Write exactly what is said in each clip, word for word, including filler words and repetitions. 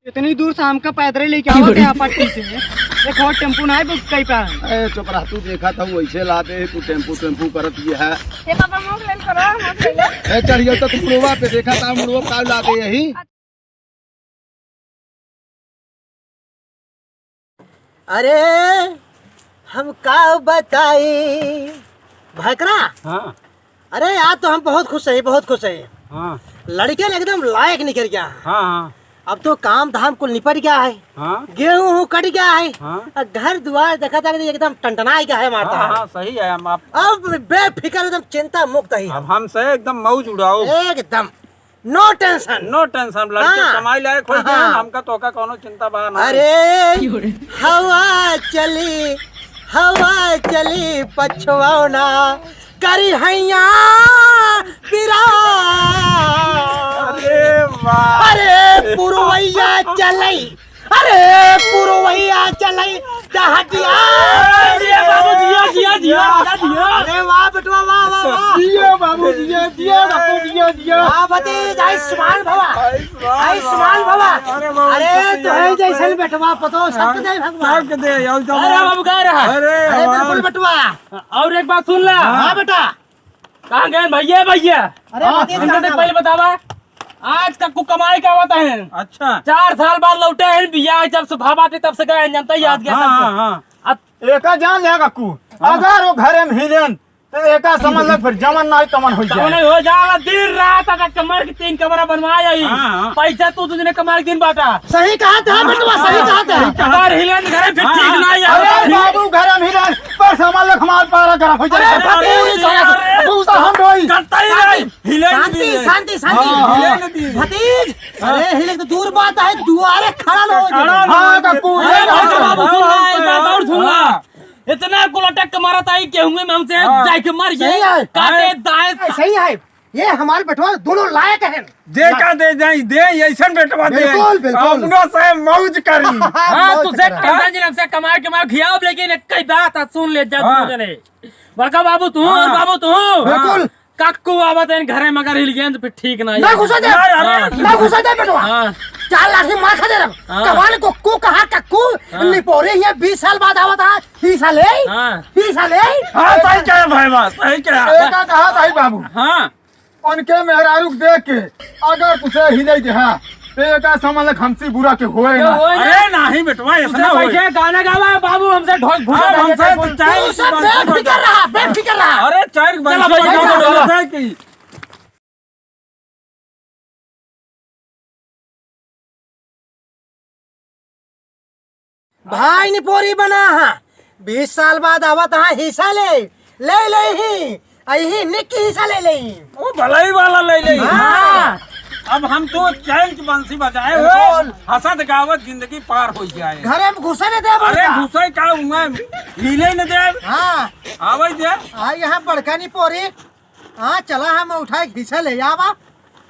इतनी दूर से हमका पैदल लेके आवत है पट्टी से। एक और टेम्पू ना है बुक कहीं पे। ए, चुप रह, तू देखा था वैसे लाते है, तू टेम्पू, टेम्पू करत ये है। ए पापा, मोक लेल करो, मोक लेल। ए, चढ़ियो तो तू मुड़वा पे देखा था, मुड़वा का लाते यही। अरे, हम का बताई भैकरा? हाँ। अरे, आज तो हम बहुत खुश है, बहुत खुश है। हाँ। लड़के ने एकदम लायक निकल गया। हाँ, हाँ। अब तो काम धाम कुल निपट गया है। हाँ। गेहूं हूं कट गया है। हाँ। अब घर दुआर देखा था कि एकदम टनटनाई गया है हमारा। हाँ, हाँ, सही है, हम आप अब बेफिक्र, एकदम चिंता मुक्त है। अब हमसे एकदम मौज उड़ाओ। एकदम। No tension। No tension, लड़के हाँ। कमाई लायक हो गए, हाँ। हमका तोका कौनो चिंता बा ना। अरे, हवा चली, हवा चली, पछवाओ ना, करी हैया पिरा। अरे वाह। अरे, पुरवैया चलई, अरे, पुरवैया चलई, डहटिया। जिया बाबू, जिया, जिया, जिया, जिया। अरे वाह बेटवा, वाह, वाह, वाह। जिया बाबू, जिया, जिया बाबू, जिया, जिया। वाह भतीज, आयुष्मान भवा। आयुष्मान आयुष्मान भवा। भवा। अरे बाबू, अरे, तोहरे जैसन बेटवा पतो सबके दे भगवान। सबके दे, और तो अरे बाबू, कहाँ रहा? अरे अरे, हमारे बिल्कुल बेटवा। और एक बात सुन ला। हाँ बेटा। कहाँ गए भैया, भैया? अरे हाँ, भतीज, हमको कहाँ देख, गए? पहले बतावा। आज कक्कू कमाई का आवत है। अच्छा। चार साल बाद लौटे हैं, बियाह जब से भा बाटे तब से गए हैं, जनता याद गया हाँ, सबको। हाँ, हाँ। अब एका जान ले कक्कू, हाँ। अगर वो घरे में हिलेन, तो एका समझ ले फिर जमन नाई तमन हो जाए। तमन हो जाला, दिन रात अगर कमर की तीन कमरा बनवाए आई। हाँ, हाँ। पैसा तू तुझने कमाई दिन बाटा। सही कहा था बेटवा, सही कहा था। अगर हिलेन घरे फिर हाँ, ठीक हाँ। नाई है। अरे बाबू, घरे में हिलेन, पर सामान लख माल पारा गरम हो जाए। अरे, अरे, भतीज, अरे, अरे, दूसरा हम रोई। करता ही नहीं। हिले न शांति, दिए। शांति, शांति। हाँ, हाँ। हिले न दिए। भतीज, हाँ। अरे, हिले तो दूर बात है, दुआरे खड़ा लो। खड़ा लो। हाँ, कक्कू, अरे, ये बाबू, बात बाबू, सुन ला, एक बात और सुन ला। हाँ। इतना कुल अटक के मारत आई, केहुए में हमसे हाँ। जाए के मर सही गए। है। काटे हाँ। दाएं। सही है। ये हमारे बेटवा दोनों लायक हैं। जे का दे जाई, दे, ऐसन बेटवा दे। बिल्कुल, बिल्कुल। अपनो से मौज करी। हाँ, हाँ, मौज तुझे करी। टेंशन नहीं, हमसे कमा के मार खियाओ, लेकिन एक ही बात है, सुन ले, जब हाँ। तू जने। बड़का बाबू तू हाँ। और बाबू तू। बिल्कुल। कक्कू आवत है घरे, मगर हिल गए तो फिर ठीक ना ना है। घुसा दे, हाँ। ना घुसा दे बेटवा। हाँ। चार लाठी मार खा दे रहा। हाँ। कमाल को, को कहा कक्कू, हाँ। निपोरे ये बीस साल बाद आवत है, बीस साल है, हाँ। बीस साल है। हाँ, सही कहे भाई, बात सही कहे। एका कहा भाई बाबू। हाँ। उनके मेहरारू के देख के अगर तुझे हिलाई दे, हाँ, तो एका समझ ले हमसे बुरा के होए ना। होए ना। अरे नहीं बेटवा, ऐसा तुझे ना होए। बैठे गाना गावा बाबू, हमसे ढोल भूसा हाँ, बजा हमसे के तो चाहे तू सब बेफिक्र रहा, बेफिक्र रहा। अरे चार चलो भाई, चलो, चलो। भाई निपोरी बना हा, बीस साल बाद आवत हा हिस्सा ले, ले ले ही, अही निक हिस्सा ले ले। वो भलाई वाला ले ले। हाँ। अब हम तो चैन की बंसी बजाए हो, बिल्कुल। हंसत गावत जिंदगी पार हो जाए। घरे में घुसे न दे अरे बड़का। घुसे का हुआ, हिले न दे। हाँ। आवे दे। आ यहाँ बड़का निपोरी। हाँ, चला हम उठाए घिसे ले आवा।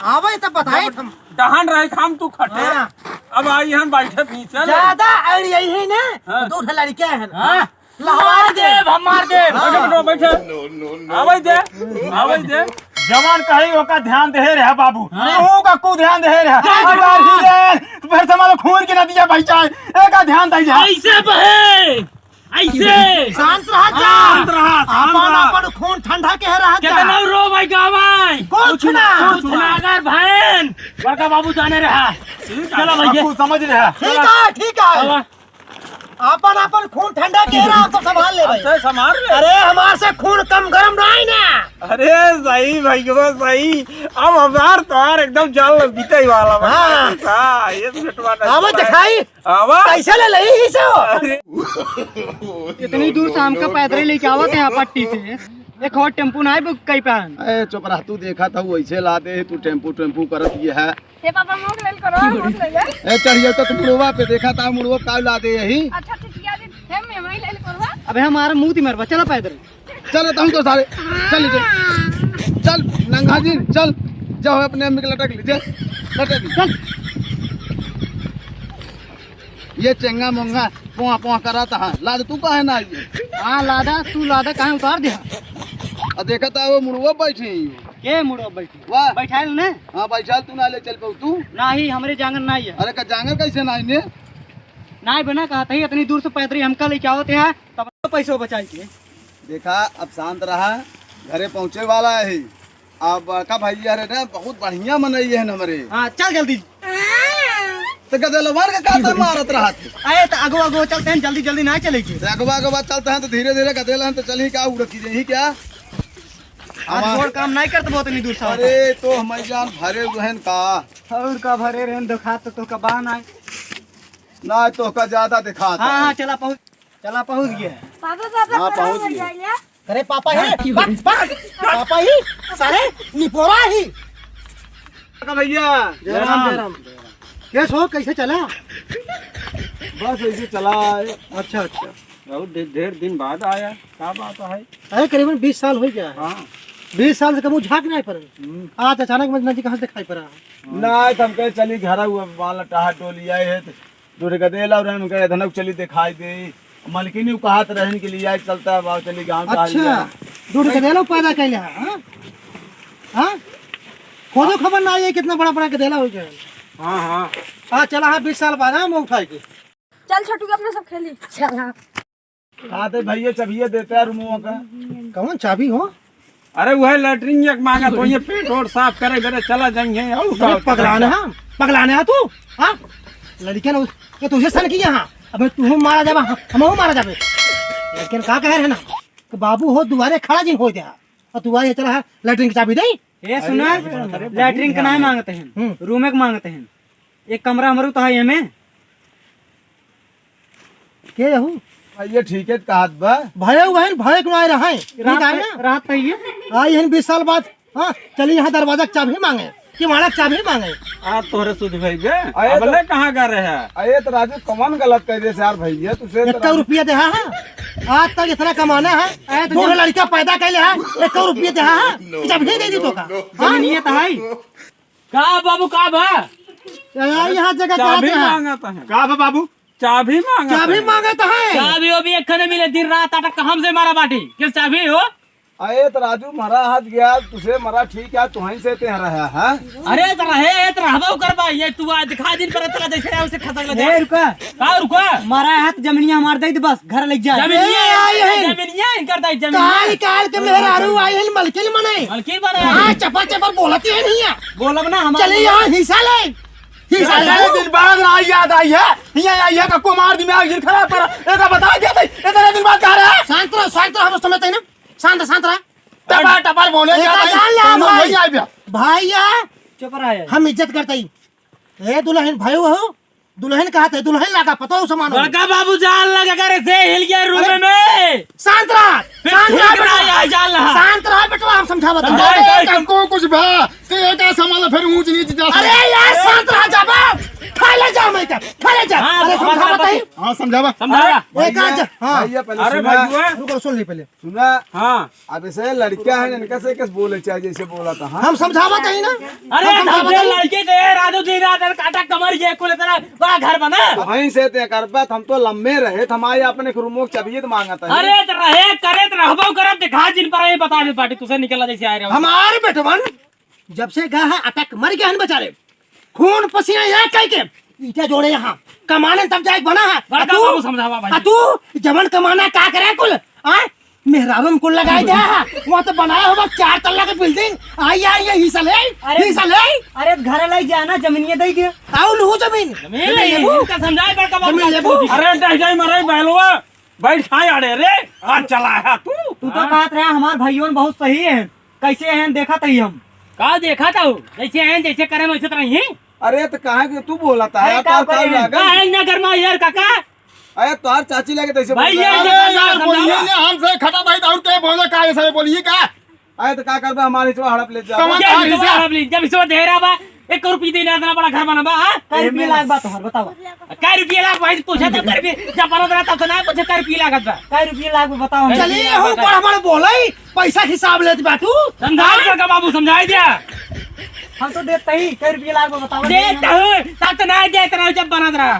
आवे तब बताए जब हम। डहान रहे खाम तू खटे। हाँ। अब आई हम बैठे पीछे ले। ज्यादा अड़ यही है ना, हाँ। दो ठे लड़के हैं। हाँ। लहवार मार देब, हम मार देब। हाँ। बैठो, बैठो, बैठो। आवे दे, आवे दे। जवान कही ओका ध्यान दे रहा बाबू। हाँ। तू का को ध्यान दे रहा। हाँ। अगर ही दे, तो फिर से मारो खून की नदिया बह जाए। एका ध्यान दे जा। ऐसे बहे। ऐसे। शांत रहा जा। शांत रहा, शांत अपन, रहा। अपन खून ठंडा के रहा जा। कितना रो भाई गावाई। कुछ ना। कुछ ना। अगर बहन, बड़का बाबू जाने रहा। ठीक है, चलो भैया। आपको समझ रहा। ठीक है, ठीक है। बाबा। अपन, अपन खून ठंडा के रहा, तो संभाल ले भाई। अच्छा, संभाल ले। अरे, हमार से खून कम गरम रहा है ना। अरे, सही भैया, सही। अब हमार तोहार एकदम जान लो बीते वाला बा। हाँ। हाँ, ये तो बेटवा ना अब दिखाई। आवा। कैसे ले लई ही से हो? अरे। इतनी दूर शाम का पैदल लेके आवत है यहाँ पट्टी से। एक और टेम्पू ना है बुक कहीं पे। ए, चुप रह, तू देखा था वैसे ला दे, तू टेम्पू, टेम्पू करत ये है। हे पापा, मोक लेल करो, मोक ले ले। ए, चढ़िया तो तू मुड़वा पे देखा था, मुड़वा का ला दे यही। अच्छा, ठीक है, जी, हे मैं वही लेल करो। अबे हमारा मुंह ती मरवा, चलो पैदल। चलो, तुम तो सारे, चल नीचे। चल, नंगा जी, चल। जाओ, अपने अम्मी के लटक लीजिए। लटक ली, चल। ये चेंगा मोंगा, पोआ पोआ करत है। लाद तू काहे ना आई? हाँ, लादा, तू लादा, काहे उतार दे? आ, देखा था, वो मुड़वा बैठी। ए मुड़ो बैठी। वाह। बैठाइल ने? हाँ, बैठाइल, तू ना ले चल पाऊ तू? नाही, हमरे जांगर नाही है। अरे, का जांगर कैसे नाही ने? नाही बना, कहत ही इतनी दूर से पैदरी हमका लेके आवत है, तब तो पैसो बचाई के। देखा, अब शांत रहा, घरे पहुँचे वाला है। अब बड़का भैया रे ना, बहुत बढ़िया मनई है हमरे। हाँ, चल जल्दी। तो गदेलवन के का तर मारत रहत? अरे, तो अगो अगो चलते हैं, जल्दी जल्दी ना चले के। तो अगवा अगवा चलते हैं, तो धीरे धीरे गदेला हम तो चल ही क्या उड़त की जही क्या? आज हमार गोड़ काम नहीं करत बहुत इतनी दूर से आवत है। अरे, तो हम जान भरे हुए हैं का? और का भरे रहन, दिखात तो तोहका बा नाय। ना, तोहका ज्यादा दिखात हाँ, है। हाँ, चला पहुँच, चला पहुँच गया। पापा, पापा, हाँ, कहाँ पहुँच मर गया। जाइए? अरे पापा ही, पा-, पा-, पापा ही, सारे निपोरा ही। का भैया? जय राम, जय राम। केस हो, कैसे चला? बस ऐसे चला है। अच्छा, अच्छा। बहुत ढे-, ढेर दिन बाद आया, का बात है? अरे करीबन बीस साल हो गया है। हाँ। बीस साल से कबहूँ झाँक नहीं पड़े। हम्म। आज अचानक में नदी कहाँ से दिखाई पड़ा? हाँ। ना, तो हम कहे चली घर हुआ, बाल टहा डोली आए है, तो दूर गदेला और हम कहे धनक चली दिखाई दे। मलकिनी कहत रहन के लिए आज चलता है, बाबा चली गाँव का अच्छा, हाल। दूर गदेला पैदा कैले है, हाँ? हाँ? खोजो खबर ना आई है, कितना बड़ा बड़ा गदेला हो गया है। हाँ, हाँ। हाँ, चला, हाँ, बीस साल बाद, हाँ, मुँह उठाई के। चल छोटू के अपने सब खेली। चल, हाँ। का दे भैया, चाबिये देते यार मुँह का। कौन चाबी हो? अरे वह लैट्रिन एक मांगा तो ये पेट और साफ करे बेरे चला जाएंगे। और अरे का होता पगलाने है? हाँ, पगलाने है तू? हाँ? लड़कियां ना, ये तुझे सन किया हाँ। अबे तू मारा जाबा, हम, हम मारा जाबे। लेकिन का कह रहे ना कि बाबू हो दुआरे खड़ा जिन हो जा। और तू आए चला है लैट्रिन की चाबी दे। ए सुना, अरे, अरे, लैट्रिन का नहीं मांगते हैं, हम्म। रूम एक मांगते हैं। एक कमरा हमरो तो है एमे। के यहू? आ, ये ठीक है, कहत बा। भय वहन भय को आए रहे। रात ठीक है पे, ना? रात पे ये? आई हन बीस साल बाद, हाँ, चली यहाँ दरवाजा के चाबी मांगे, किवाड़ा के चाबी मांगे। आज तोहरे सुध भई बे, अरे अब तो ले कहाँ गा रहे हैं? अरे तो राजू, कौन गलत कर दे यार भैया, तुझे तो एक रुपया देहा है? आज तक इतना कमाना है, अरे तो बूढ़ जो लड़का पैदा कर ले है, एक रुपया देहा है? जब ही दे दी तो का? हाँ? जमीनियत है। का बाबू, का बा? अरे, यहाँ जगह चाबी चाहते हैं। मांगत है। का बा बाबू? चाबी मांगत चाबी है। मांगत है। चाबी वो भी एक खने मिले, दिन रात अटक हमसे मारा बाटी। किस चाबी हो? अरे तो राजू, मरा हाथ गया, तुझे मरा ठीक है, तुहई से ते रहा है। अरे तो रहे, तो रहबो करबा, ये तू आज दिखा दिन पर इतना जैसे रहे उसे खसक लगे। ए, रुका। का रुका? मरा हाथ जमीनिया मार दे तो बस, घर ले जा। जमीनिया, ए, आई है। जमीनिया इनकर दाई, जमीनिया। काल काल के मेहरारू आई है, मलकिन मने। मलकिन बने। हाँ, चपर चपर बोलती है नहीं है। बोलब ना हम। चले यहाँ हिस्सा ले। हिस्सा ले। अरे दिन बाद आई याद आई है। यहाँ आई है, कक्को मार दी, मैं जिन खराब करा। ऐसा बता दिया था, इतने दिन बाद कह रहा है। शांत रहो, शांत रहो, हम समझते हैं ना। शांत, शांत रहा। टपर टपर बोले एक जाता है, जान ला तो हम भाई। वही आए भैया। भाई या। चुप रहा है। हम इज्जत करते ही। ए दुल्हन भाई हो, दुल्हन कहत है, दुल्हन लागा, पता हो समान हो। बड़का बाबू जान लगा करे से हिल गया रूम अरे, में। शांत रहा, फिर शांत रहा ठीक रहा, बेटवा। यार, जान रहा। शांत रहा बेटवा, हम समझावत हैं। अरे, अरे, अरे, तुमको कुछ भा, तो ये क्या संभाला, फिर ऊंच नीच जा अरे यार, शांत रहा, जाबा। खा ले जा, मैं क्या? खा ले जा। हाँ, अरे, समझावत है। हाँ, समझावा। समझावा। अरे, एक भैया, आज, हाँ। भैया, पहले अरे, सुना। भैया। रुको, सुन ले पहले। सुना। हाँ। अब ऐसे लड़कियां हैं, इनका से कैसे बोले चाहे, जैसे बोला था, हाँ? हम समझावत ही ना। अरे, हम समझावत हमसे ही। लड़के के राजू जी रात काटा कमर ये कुल इतना बड़ा घर बना। वहीं से ते करबत, हम तो लम्बे रहे, हमारे अपने रूमों की चाबियत मांगत है। अरे, तो रहे, करे, तो रहबो करब, दिखा जिन पर ये बता दे पार्टी, तुझे निकला जैसे आए रहो। हमारे बेटवन, जब से गए हैं अटक मर गए हैं बेचारे, खून पसीना एक कई के, ईटा जोड़े यहाँ, कमाने तब जाए बना है। बड़का आ तू, बाबू समझावा भाई। आ तू, जवन कमाना का करे कुल, आ? मेहरारू में कुल लगाए दे है, वहाँ तो बनाया हुआ चार तल्ला के बिल्डिंग, आई, आई, ये हिस्सा ले, अरे, हिस्सा ले। अरे, घर ले जाना, जमीनिया दे दे। आओ, लू जमीन। जमीन जमीन नहीं, लेबू? इनका समझाए बड़का बाबू। जमीन लेबू? अरे, डह जाए मरे बैलवा, बैठ खाए आड़े रे, आज चला है तू। तू तो हाँ? कहत रहा, हमार भाइयों बहुत सही है। कैसे हैं देखत ही हम। का देखत हो? जैसे हैं, जैसे करें वैसे तो रही। अरे तो काहे के तू बोलत है? अरे का का करे? लागल? काहे ना गरमा यार काका? अरे तोहार चाची लगे तैसे भाई बोल ये रहा है। अरे यार, समझावा। बोलिए ना, हमसे खटा भाई तो और क्या बोले, का ऐसा बोलिए का? अरे तो का करबे, हमारे हिस्सा हड़प ले जा। कौन ये हमारे हिस्सा हिस्सा? हड़प ले, जब हिस्सा दे रहा बा, एक रुपये देना इतना बड़ा घर बना बा, हाँ? कै रुपये लाग बा तोहर, बतावा। कै रुपये लाग भाई, पूछा तो कै रुपये, जब बनत रहा तब तो ना पूछे कै रुपये लागत बा। कै रुपये लाग बा, बतावा। चलिए, हम बड़ बड़ बोले, पैसा के हिसाब लेत बाटू। समझाई दे का बाबू, समझाई दे। हम तो देत ही, कै रुपया लाग बताओ। देत हूँ, तब तो ना देत रहो जब बनत रहा।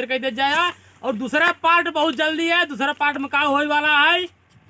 share कर दे जाया। और दूसरा part बहुत जल्दी है। दूसरा part में का होए वाला है,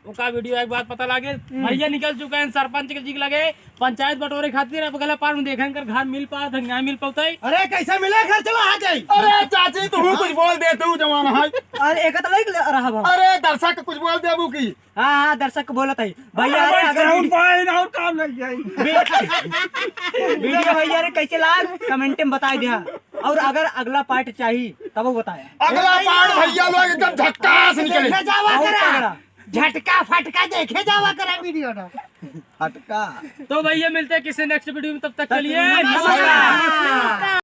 ओका video एक बात पता लागे। भैया निकल चुके हैं सरपंच के जी के लगे पंचायत बटोरे खातिर। अब अगला part में देखें कर घर मिल पात है, नहीं मिल पाते। अरे कैसे मिले घर, चला आ जाई। अरे चाची, तू कुछ बोल दे, तू जवान है। अरे एक तो लइक ले रहा बा। अरे दर्शक के कुछ बोल देबू की। हाँ, हाँ, दर्शक को बोलत है। भैया, अरे अरे, अगर ground वीडियो पाइन और काम नहीं है। वी-, वीडियो भैया रे कैसे लाग, comment में बताई दिया। और अगर अगला part चाही, तब वो बताया। अगला part भैया लोग एकदम झक्कास निकले। देखे जावा बहुत करा। तगड़ा। झटका फटका देखे जावा करा video ना। फटका। तो भैया मिलते हैं किसी next video में, तब तक के लिए नमस्कार। नमस्कार।